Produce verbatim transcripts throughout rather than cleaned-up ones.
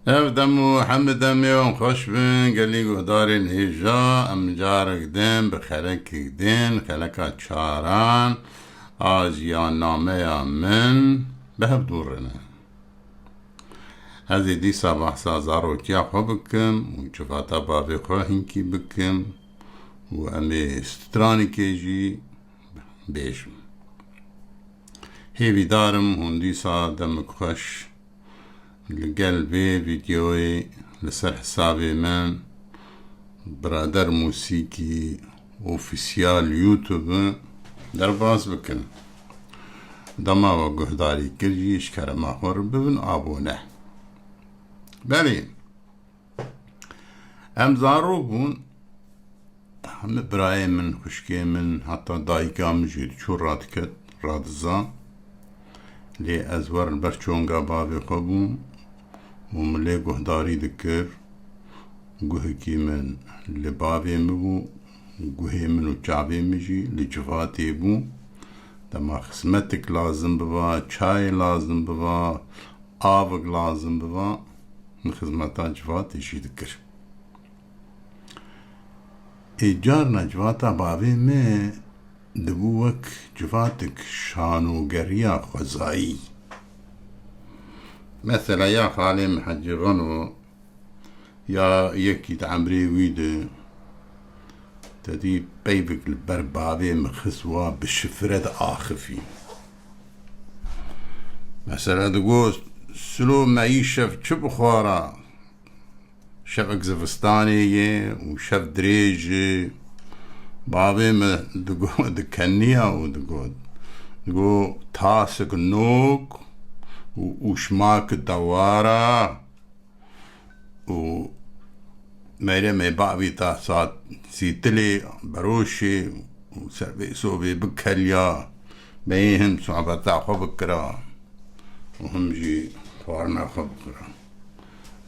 Ev dem û hemî demê wan xweş bin, gelî guhdarên hêja, em carek din bi xelekek din, xeleka çaran a jiyannameya min bi hev dû re ne. Ez ê dîsa behsa zarokiya xwe bikim û civata bavê xwe hinkî bikim û em ê stranikê jî bêjim. Hêvîdar im hûn dîsa demik xweş li gel vê vîdeoyê li ser hesabê min Birader Musîkî Ofîsiyal YouTube derbas bikin. Dema we guhdarî kir jî ji kerema xwe re bibin abone. Belê. Em zarok bûn, hemî birayê min, xwişkê min, heta dayika min jî diçû radiket, radiza. Lê ez wer li ber çonga bavê xwe bûm û min lê guhdarî dikir. Guhekî min li bavê min bû, guhê min û çavê min jî li civatê bû. Dema xizmetik lazim biba, çayê lazim biba, avik lazim biba, min xizmeta civatê jî dikir. Ê carna civata bavê me dibû wek civatek şanogeriya xwezayî. Mesela ya xalê min Hecî Xano ya yekî di emrê wî de te dî peyvek li ber bavê min xist wa bi şifre diaxifî. Mesela digot, Silo me îşev çi bixwara? Şevek zivistanê ye û şev dirêj e. Bavê min digo-, dikeniya û digot, digo, tasik nok û ûşmak dewara û meyremê bavî ta sat sîtilê, beroşê û ser vê sobê bikeliya. Beyê him sohbeta xwe bikira û him jî xwarina xwe bikira.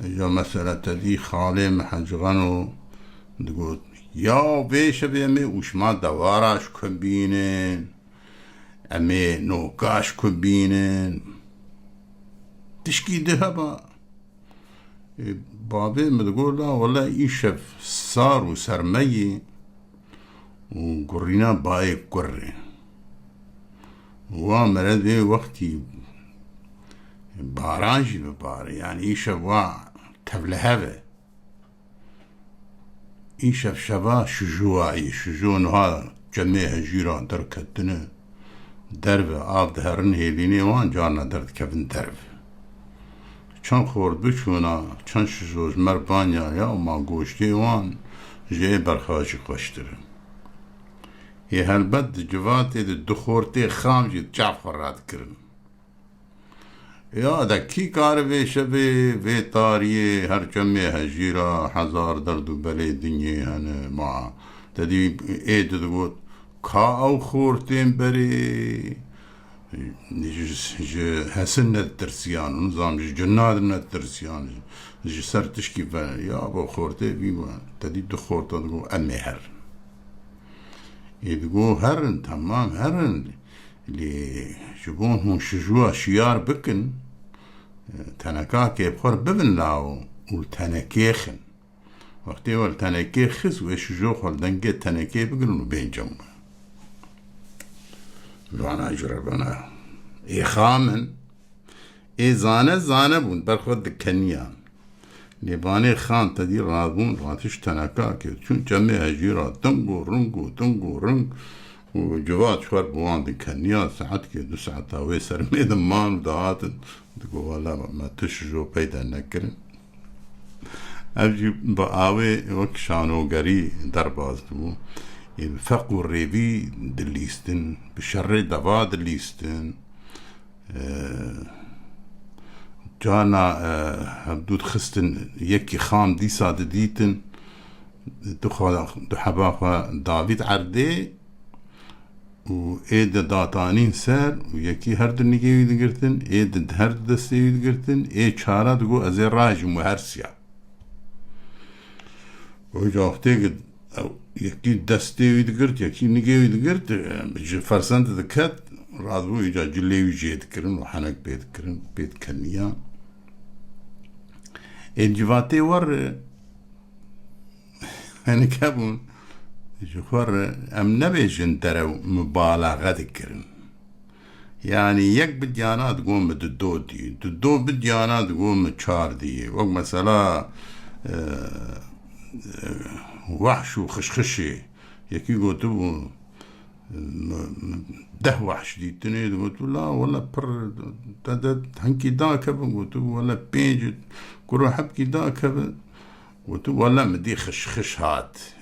Îja mesela te dî xalê min Hecî Xano digot, ya vê şevê em ê ûşma dewara ji ku bînin, em ê noka ji ku bînin. Tişkî di heba. Ê, bavê min digot, la wele îşev sar û sermeyî û gurîna bayê kurê. Wa mere dê wextî baran jî bibare, yanî îşev wa tevlihev e. Îşev şeva şijowa ye, şijo niha çemê hejîra derketine derve, av diherin hêlînê wan, carna derdikevin derve. Çend xort biçûna, çend şijo ji me re banya ya, ma goştê wan ji ê berxa jî xweştir e. Ê helbet di civatê de du xortê xam jî di çav xwe radikirin. Ya de kî kare vê şevê, vê tariyê, her çemê hejîra, hezar derd û belê dinyê hene, ma te dî ê didigot, ka ew xortên berê, ji, ji hesin netirsiyan, nizam ji cina netirsiyan, ji, ji ser tişkî ve, ya bo xortê vî ve, te dî du xorta digo, em ê herin. Ê digo, herin, temam, herin. Lê ji bo hûn şijoya şiyar bikin, tenekakê bi xwe re bibin law û li tenekê xin. Wextê we li tenekê xist, wê şijo xwe li dengê tenekê bigirin û bên cem we. Vana ji re vana. Ê xam in, ê zane zane bûn, ber xwe dikeniyan. Lê vanê xam te dî rabûn, ratiş tenekakê, çûn çemê hejîra, ting û ring û ting û ring û civat ji xwe re bi wan dikeniya, saetkê du saeta wê sermê de man û dihatin, digo, wela me tu şijo peyda nekirin. Ev jî bi awê wek şanogerî derbas dibû. Ê bi feq û rêvî dilîstin, bi şerê deva dilîstin. Ee, carna, e, hevdû dixistin, yekî xam dîsa didîtin, du xwe, du heba xwe davît erdê û ê de datanîn ser û yekî her du nigê wî digirtin, ê de her du destê wî digirtin, ê çara digo, ez ê rajim we her siya. Wê wextê ki ew yekî destê wî digirt, yekî nigê wî digirt, e, ji fersend diket, radibû îca cilê wî jê dikirin û henek pê dikirin, pê dikeniya. Ê civatê we re hinek hebûn, ji xwe re em nebêjin derew mubalaxe dikirin. Yanî yek bi diyana digot min du do dî, du do bi diyana digot min çar dî. Wek mesela, e, e, wehş û xişxişê. Yekî gotibû, "M-, m-, deh wehş dîtinê." Digot, "La wele pir, te de hinkî dakevin." Gotibû, "Wele pênc, kuro hebkî dakevin." Gotibû, "Wele min dî xişxiş hat."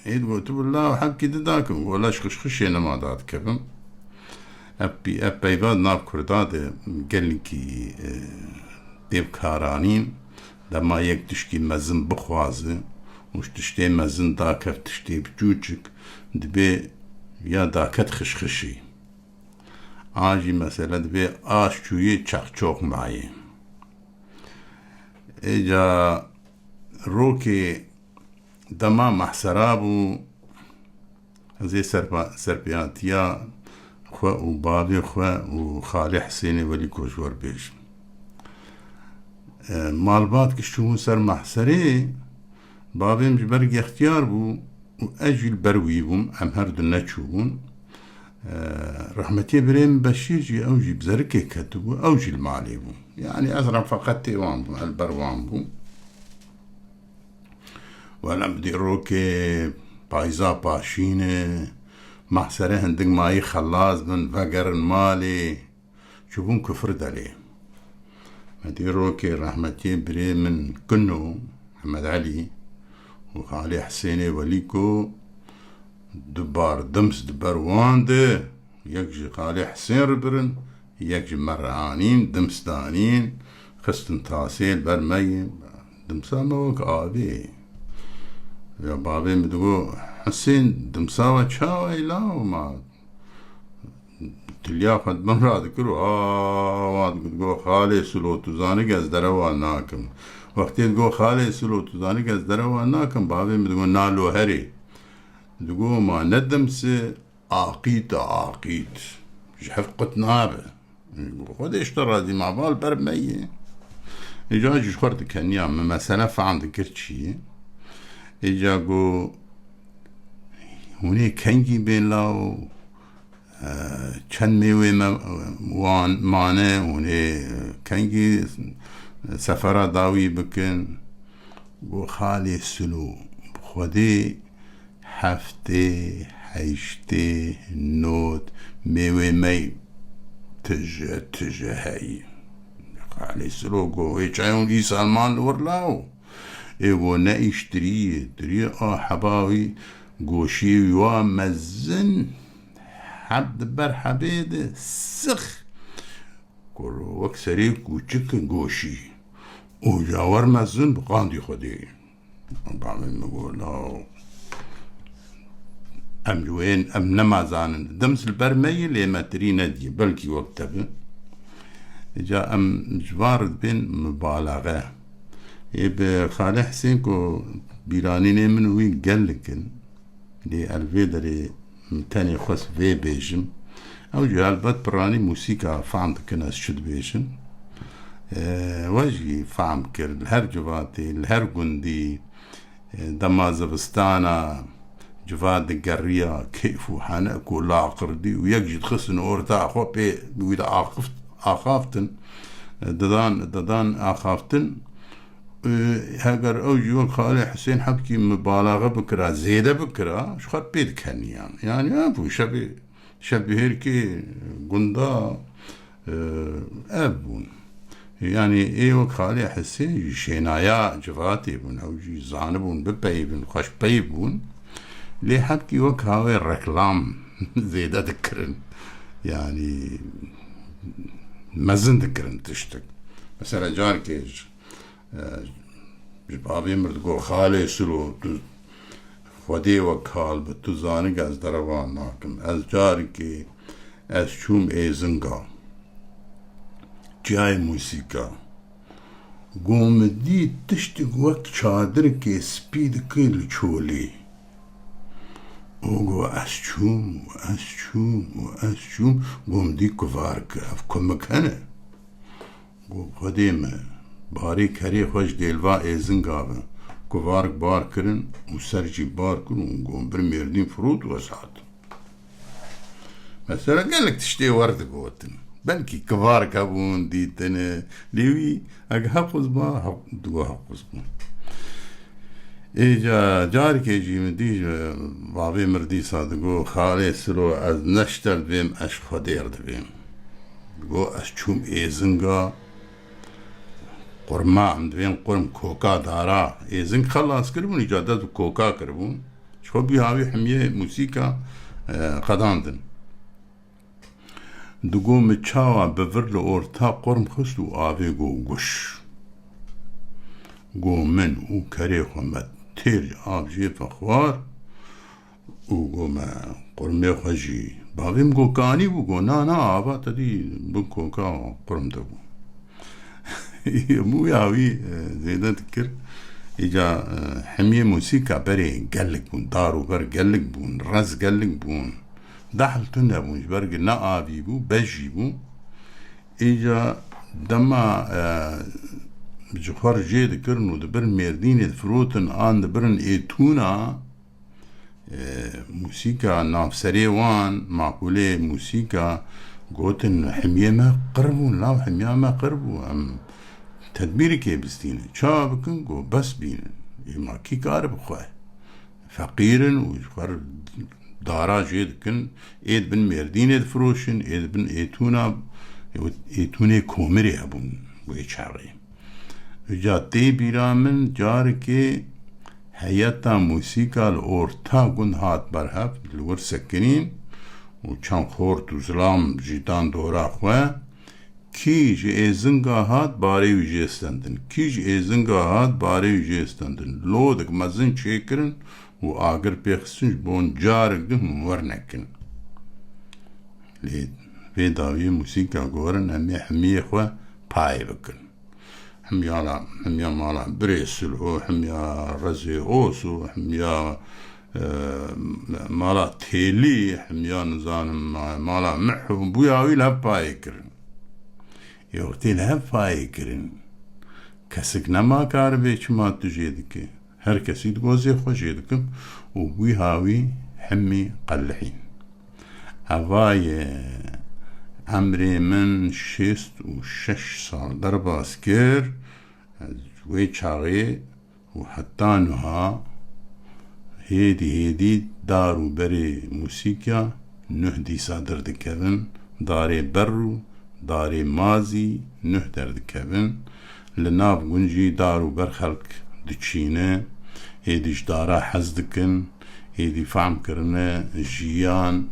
Ê digotibû, "La hebkî di dakevin." Wele ji xişxişê nema dadikevim. Ev pî-, ev peyva di nav Kurda de gelekî, e, tê bi kar anîn. Dema yek tişkî mezin bixwaze û ji tiştê mezin dakev tiştê biçûçik, dibê ya daket xişxişî. A jî mesele dibê aş çûyê çexçox mayê. Êca rokê dema mehsera bû, ez ê serpa-, serpêhatiya xwe û bavê xwe û Xalê Hisênê Welîko ji we re bêjim. E, malbat ki çûbûn ser mehserê, bavê min ji ber gextiyar bû û ez jî li ber wî bûm, em her du neçûbûn. E, rehmetiyê birê min Beşîr jî, ew jî bi zerikê ketibû, ew jî li malê bû. Yanî ez refaqetê wan bûm, ez li ber wan bûm. Wele bi dîrokê payza paşîne, mehsere hindik mayî xelas bin, vegerin malê, çûbûn kufir delê. Me dîrokê rehmetiyê birê min Kino, Hemed Elî û Xalê Hisênê Welîko du bar dims di ber wan de, yek ji Xalê Hisên re birin, yek ji me re anîn, dims danîn, xistin tasê li ber me yê. Dimsa me wek avê. Ya bavê min digot, "Hisên, dimsa we çawa ye law ma?" Tiliya xwe di bin re dikir û awa digot, digot, "Xalê Silo, tu zanik ez derewa nakim." Wextê digot, "Xalê Silo, tu zanik ez derewa nakim", bavê min digot, "Na lo herê." Digot, "Ma ne dimse, aqît e, aqît. Ji hev qut nabe." Xwedê ji te razî, ma val ber me ye. Îca ji xwe re dikeniya min, mesele fehm dikir çi ye. Îca got, "Hûn ê kengî bên law?" E, çend mêwê me wan mane, hûn ê kengî sefera dawî bikin? Got, "Xalê Silo, bi Xwedê heftê, heştê not mêwê me tije, tije heyî." Xalê Silo got, "Wê çayê hûn îsal man li wir law?" Ê got, "Ne îş tirî ye, tirî ye a heba wî, goşiyê wî wa mezin, heb di ber hebê de six, kuro wek serê kûçik goşî. Û cawer mezin bi qandî Xwedê." Bavê min got, "Law, em ji wê, em nema zanin. Dims li ber me yê, lê me tirî nediye. Belkî wek te bi." Îca em ji van re dibên mubalaxe. Ê bi Xalê Hisên ku bîranînê min û wî gelek in. Lê ez li vê derê tenê xwest vê bêjim. Ew jî helbet piranî mûsîka fehm dikin ez çi dibêjim. E, we jî fehm kir, li her civatê, li her gundî, e, dema zivistana civat digeriya, kêf û henek û laqirdî û yek jî dixistin orta xwe pê wî de axift-, axaftin, e, didan, didan axaftin. Ê, heger ew jî wek Xalê Hisên hebkî mubalaxe bikira, zêde bikira, ji xwe pê dikeniyan. Yanî, ev bû şevê, şevbihêrkê gunda, e, ev bûn. Yanî, ê wek Xalê Hisên jî şênaya civatê bûn, ew jî zanibûn, bipeyivin, xweşpeyv bûn. Lê hebkî wek hawê reklam zêde dikirin. Yanî, mezin dikirin tiştik. Mesela, carkê ji E, ji bavê min digot, "Xalê Silo, tu Xwedê we kal bi, tu zanik ez derewa nakim. Ez carikê ez çûm êzinga. Çiyayê mûsîka. Go min dî tiştik wek çadirikê spî dike li çolê. Û go ez çûm û ez çûm û ez çûm. Go min dî kuvarike. Ev kumik hene?" Got, "Xwedê me, Barê kerê xwe ji dêlva êzinga ve kuvark bar kirin û ser jî bar kirin û got, bir Mêrdîn firot û ez hatim. Mesela gelek tiştê wer digotin. Belkî kivark hebûn, dîtine. Lê wî eg heqûz ba, heq-, digo heqûz bûn. Êca carkê jî min dî ji bavê mir dîsa digo, xalê Silo, ez ne ji te dibêm, ez ji Xwedê re dibêm. Digo, ez çûm êzinga, qurma, em dibên qurm, koka dara. Êzing xelas kiribûn, îca dest bi koka kiribûn. Ji xwe bû hawî himiyê mûsîka, e, qedandin. Digo, min çawa bi vir li orta qurm xist û avê got guş. Got, min û kerê xwe me têr ji av jê vexwar û got, me qurmê xwe jî. Bavê min got, kanî bû? Got, na, na, ava te dî bin koka qurm de bû. Bûya wî, e, zêde dikir. Îca, e, hemiyê mûsîka berê gelek bûn, dar û ber gelek bûn, rez gelek bûn. Dehl tune bûn, ji ber ku ne avî bû, bez jî bû. Îca dema, e, ji xwe re jê dikirin û dibirin Mêrdînê difirotin an dibirin êtûna, e, mûsîka navserê wan, maqûlê mûsîka gotin, himiyê me qir bûn, law himiya me qir bû, em tedbîrikê bistînin. Ça bikin? Got, bes bînin. Ê ma kî kar bi xwe? Feqîr in û ji xwe re dara jê dikin, ê dibin Mêrdînê difiroşin, ê dibin êtûna, êtûnê komirê hebûn wê çaxê. Îca tê bîra min, carekê heyeta mûsîka li orta gund hat berhev, li wir sekinîn û çend xort û zilam jî dan dora xwe. Kî ji êzinga hat, barê wî jê stendin. Kî ji êzinga hat, barê wî jê stendin. Lodik mezin çêkirin û agir pêxistin ji bo carek din hûn wernekin. Lê vê dawiyê mûsîka gorin, em ê hemiyê xwe payê bikin. Himya la, himya mala birê Silho, himya rezê Oso, himya, e, mala Têlî, himya nizanim ma-, mala Miho, bûya wî li hev payê kirin. Ê wextê li hev payê kirin, kesik nema karibe çima tu jê dike. Her kesî digo zê xwe jê dikim û wî hawî hemî qelihîn. Eva ye emrê min şêst û şeş sal derbas kir. Ez wê çaxê û heta niha hêdî hêdî dar û berê mûsîka nuh dîsa derdikevin, darê berr û darê mazî nuh derdikevin. Li nav gund jî dar û ber xelk diçîne, êdî ji dara hez dikin, êdî fehm kirine jiyan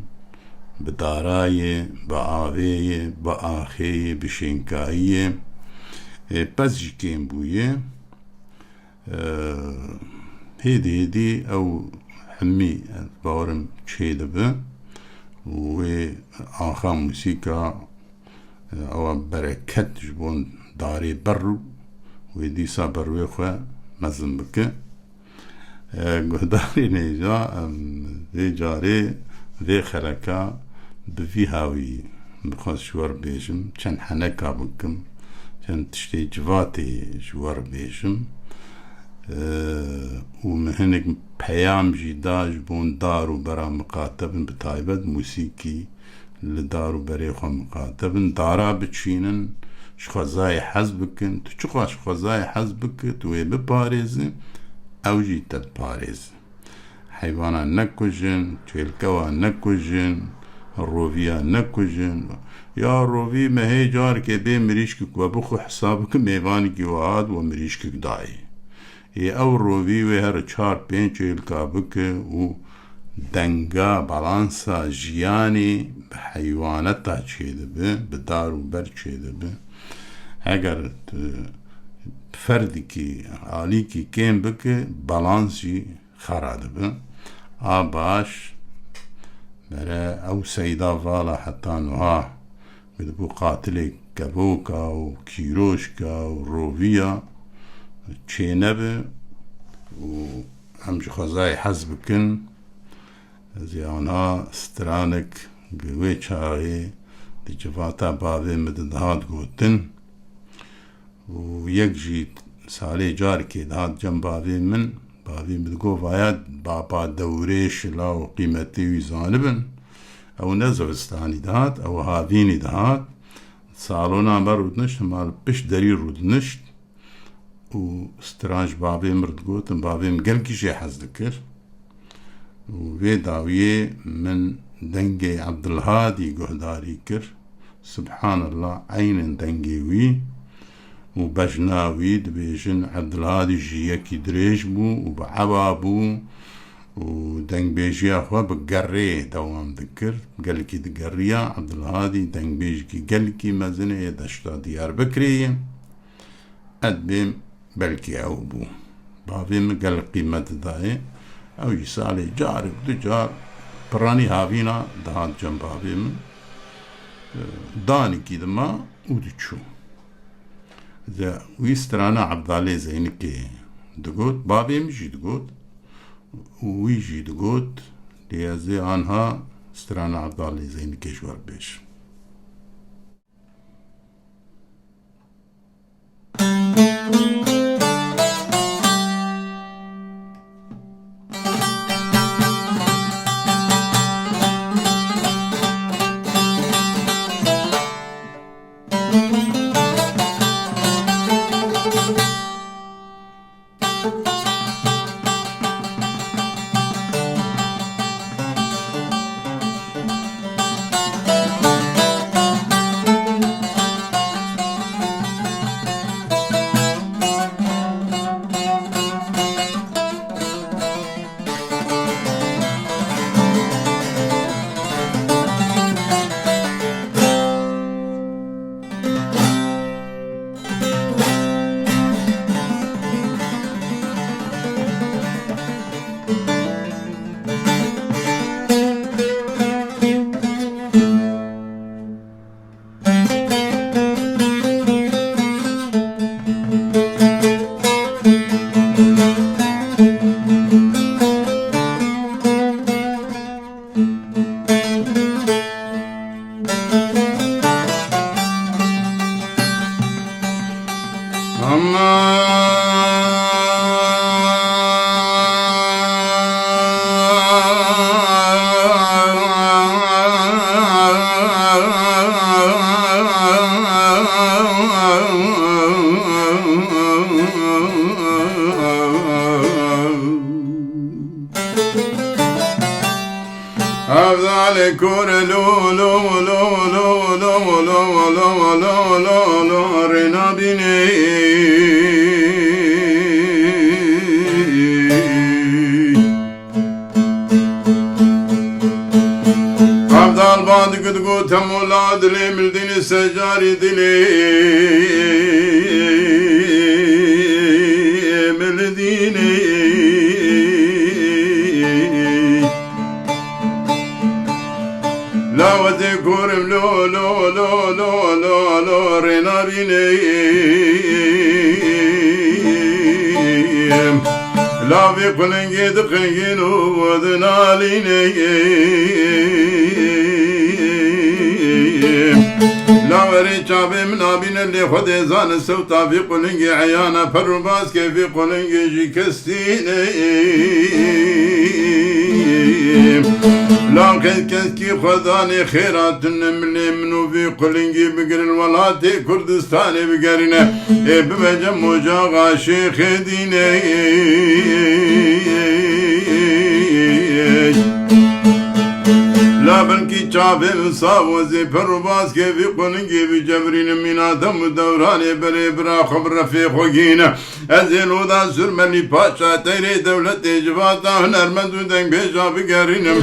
bi dara ye, bi avê ye, bi axê ye, bi şênkayî ye. Ê, pez jî kêm bûye. Ê, hêdî hêdî ew hemî, ez bawerim, çêdibe û wê axa mûsîka, e, ewa bereket ji bo darê berr û wê dîsa berwê xwe mezin bike. E, guhdarên hêja, em vê carê vê xeleka bi vî hawî dixwest ji we re bêjim, çend heneka bikim, çend tiştê civatê ji we re bêjim. E, û min hinek peyam jî da ji bo dar û bera miqate bin, bi taybet mûsîkî li dar û berê xwe miqate bin, dara biçînin, ji xwezayê hez bikin. Tu çiqas ji xwezayê hez bike, tu wê biparêzî, ew jî te diparêze. Heywana nekujin, çêlkewa nekujin, roviya nekujin. Ya rovî me hê carekê bê mirîşkek we bixwe hesab bike, mêvanekî we hat we mirîşkek dayê. Ê ew rovî wê here çar pênc çêlka bike û denga, balansa jiyanê bi heywaneta çêdibe, bi dar û ber çêdibe. Eger tu ferdikî, alîkî kêm bike, balans jî xera dibe. A baş, mere ew seyda vala heta nuha, wê dibû qatilê kevoka û kîroşka û roviya çênebe û em ji xwezayê hez bikin. Ez ê anha stranek bi wê çaxê di civata bavê min de dihat gotin. Û yek jî salê carekê dihat cem bavê min, bavê min digot, "Vaya baba dewrêş la û qîmetê wî zanibin." Ew ne zivistanî dihat, ew havînî dihat. Salona me rûdinişt, hema li pişt derî rûdinişt û stran ji bavê min re digotin, bavê min gelkî jê hez dikir. Û vê dawiyê min dengê Ebdulhadî guhdarî kir. Subhanallah, eynên dengê wî û bejna wî dibêjin, Ebdulhadî jî yekî dirêj bû û bi eba bû û dengbêjiya xwe bi gerrê dewam dikir. Gelkî digeriya, Ebdulhadî dengbêjikî gelkî mezin ê deşta Diyarbekirê ye. Ez dibêm belkî ew bû. Bavê min gelek qîmet didayê. Ew jî salê carek, du car piranî havîna dihat cem bavê min. Danekî dima û diçû. De wî strana Ebdalê Zeynikê digot, bavê min jî digot û wî jî digot, lê ez ê anha strana Ebdalê Zeynikê ji we re bêjim. Evdalê kore lo lo lo lo lo lo lo lo lo lo lo rê nabînê. Evdal bad gud got hemo la dilê mildînê secarî dilê mildînê. Lawetê korim lo lo lo lo lo lo rê nabînê. Lavê qulingê diqingîn û dinalînê. Lawerê çavê min nabîne lê Xwedê zane sewta vî qulingê eyana per û baskê vî qulingê jî kes Laqet keskî xwedanê xêra tune milê min û vî qulingî bigirin welatê Kurdistanê bigerîne. Ê bibe cem ocaxa Şêxê Dînê. La belkî çavê min sax wezê per û baskê vî qulingî bicebrînim mîna dem û dewranê berê bira xwe bi refê xwe gîne. Ez ê loda Surmelî paşa teyrê dewletê civata hunermend û dengbêja bigerînim.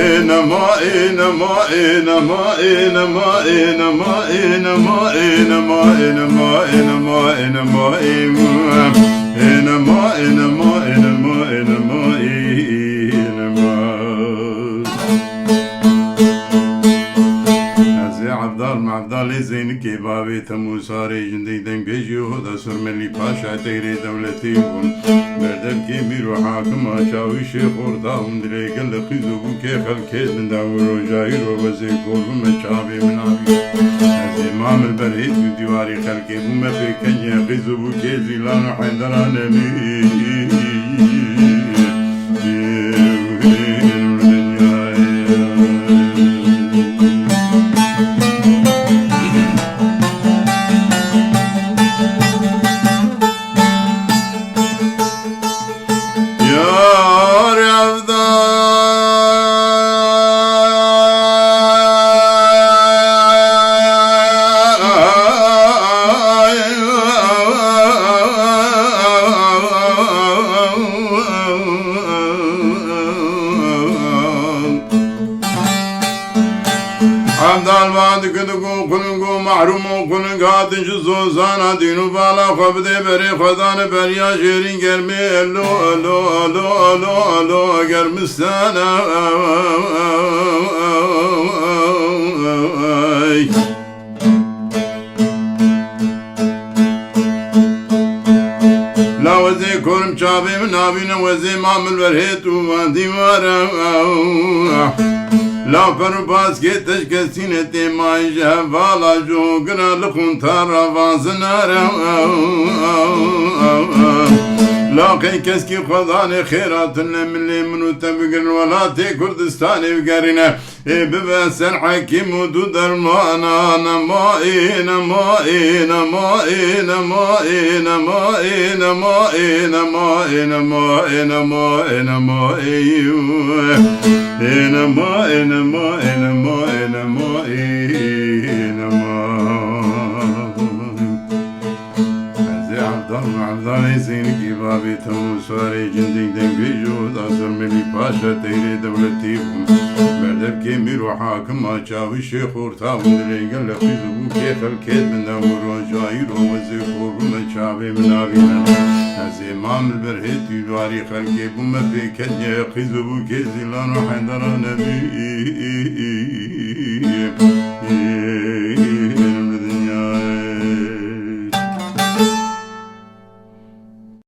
Ê nema, ê nema, ê nema, ê nema, ê nema, ê nema, ê nema, ê nema, ê nema, ê nema, ê nema, ê nema, ê nema, ê nema, ê nema, ê nema. Ez ê Evdal Mevdal Lê Zeynikê bavê Temûsarê jindê dengbêjî û da Surmelî Paşa teyrê dewletê bûn. Berdevkê mîr û hakima çawî şêx orta hûn dilê gel qîz û bûkê xelkê dinda û rojayî ro wezê kor bûme çavê min avî. Ez ê mamil berhêt û dîwarî xelkê bûme pêkencê qîz û bûkê zîlan û heyderan emî. Yar evda Evdal va dikidik û quling û mehrûm û quling hatin ji zozana dîn û bala xwe bidê berê xwedan beriya jêrîn germê elo, elo, elo, elo, elo, germistene. La wezê korim çavê min navîne wezê mamil berhêt û van dîwara. La per û baskê teşkesîne tê mayî ji hevala jogina li xûntara vazinara. La qey keskî xwedanê xêra tune min lê min û te bigirin welatê Kurdistanê bigerîne. Ê bibe ser hekîm û du dermana, nema ê, nema ê, nema ê, nema ê, nema ê, nema ê, nema ê, nema ê, nema ê, nema ê, ê, nema ê, nema ê, nema ê, nema ê, nema. Ez ê Evdal û Evdalê Zeynikê bavê Temûsarê cindî dengbêj û da Surmelî Paşa teyrê dewletê bûn. Berdevkê mîr û hakima çawî şêx orta bûn dilê gel qîz û bûkê xelkê min de û rojayî ro wezê kor bûme çavê min navîne. Ez ê mamil berhêt dîwarî xelkê bûme pêkencê qîz û bûkê zîlan û heyderan emî.